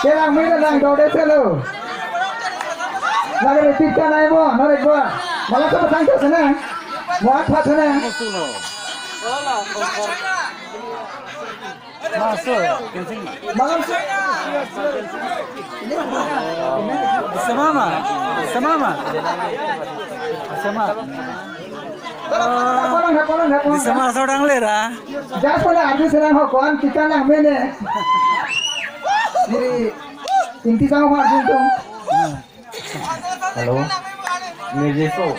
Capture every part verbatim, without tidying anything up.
Kelang mina nang dode selo. Lagi repeat kan ai mo, narik gua. Malah sama tangkap sana. Muat pat sana. Masuk, kencing. Malam se- Bisa mama, bisa mama. Bisa mama. Hapolang, hapolang, hapolang. Bisa mama seorang lera. Jas pada arju senang ho, koan kita nang mene. Diri inti sama ho arju tum. Hello. Nirjeso.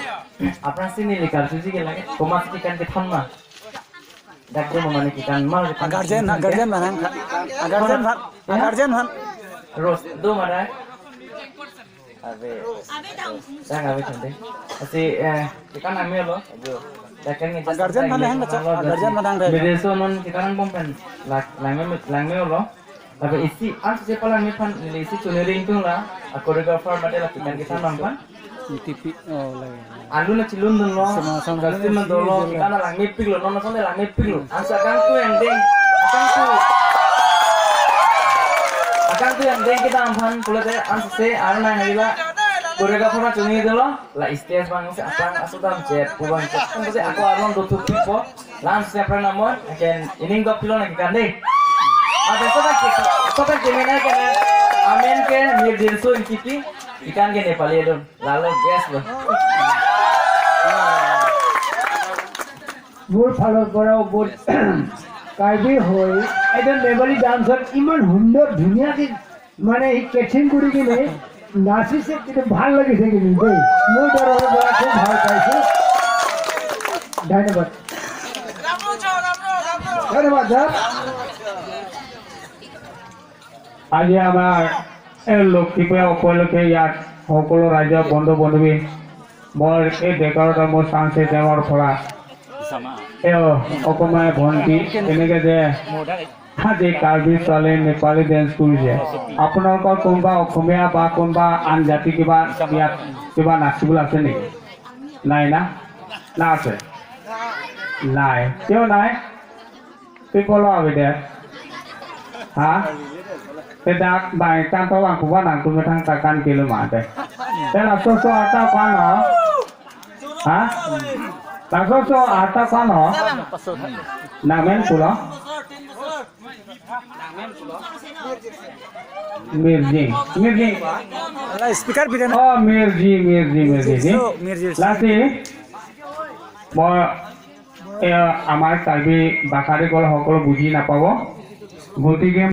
Aphrangsi neli karjuji ke lake, komat si kekan kethan ma? Dak do ma mane kekan ma, kekan. Agarjen, agarjen mana? Agarjen mana? Agarjen mana? Rose, do ma dak? Ave. Dak ave tande. Asi, eh, kekan nangmelo. Dak kan ngeja. Agarjen mana hang baca? Agarjen mana hang dai? Nirjeso non kekan bom pen. Lak, langme, langmelo. Lapen isi ansi palangme aphan neli isi choningri ingtung la, a choreographer mate la kekan kethan abang aphan. T V, oh, lagi. Alu na chilun dunlo, sama, sama, costume na dolo, sama, kekan na langmepiklo, non asonte langmepiklo. Ansi akangtui angdeng, akangtui, akangtui angdeng kedam aphan pulote ansi se arnai nangila choreographer na choningri dunlo, la stage abang si aphrang aso damchet, pu bangchet. Kan pusi ako arlong dothupipo. Last step rang namon, aken ining dok pilo nang kekan dei. Ada sobat ke, sobat ke mena ke na, amen ke Nirjeso Ingtipi, kekan ke Nepali dun, lalo best lo. Mur phalot borao bot Karbi hoi, ekdom Bengali dance iman sundor dhunia ke মানে এই কেথিন কৰি কিনে নাচিছে, কিন্তু ভাল লাগিছে কিন্তু দেই। মোৰ দৰে ল'ৰা খুব ভাল পাইছো। ধন্যবাদ। ধন্যবাদ, ছাৰ। আজি আমাৰ এই লক্ষ্মী পূজা উপলক্ষে ইয়াত সকলো ৰাইজৰ বন্ধু বান্ধৱী, মোৰ এই ডেকা মোৰ চান্স ডেমৰ পৰা এ, অ, অকমাই ভণ্টি, এনেকে যে, হা, যে কাৰ্বি ছোৱালী নেপালী ডেন্স কৰিছে, আপোনালোকৰ কোনোবা অসমীয়া বা কোনোবা আন জাতি কিবা ইয়াত কিবা নাচিবলৈ আছে নেকি? নাই না? না আছে? নাই। কিয় নাই? Pi pulo avedet? Ha? Te dak bang kanto bang puba nangtum methang ta kan kilo ma te. Te laso so ata ko-an ho? Ha? Laso so ata ko-an ho? Nangmen pulo? Mirjing. Mirjing. Ala speaker biden. Oh, Mirji, Mirji, Mirji. So, Mirji. Lasi, মই, এ, আমাৰ কাৰ্বি ভাষাৰীসকল সকলো বুজি নাপাব। গতিকে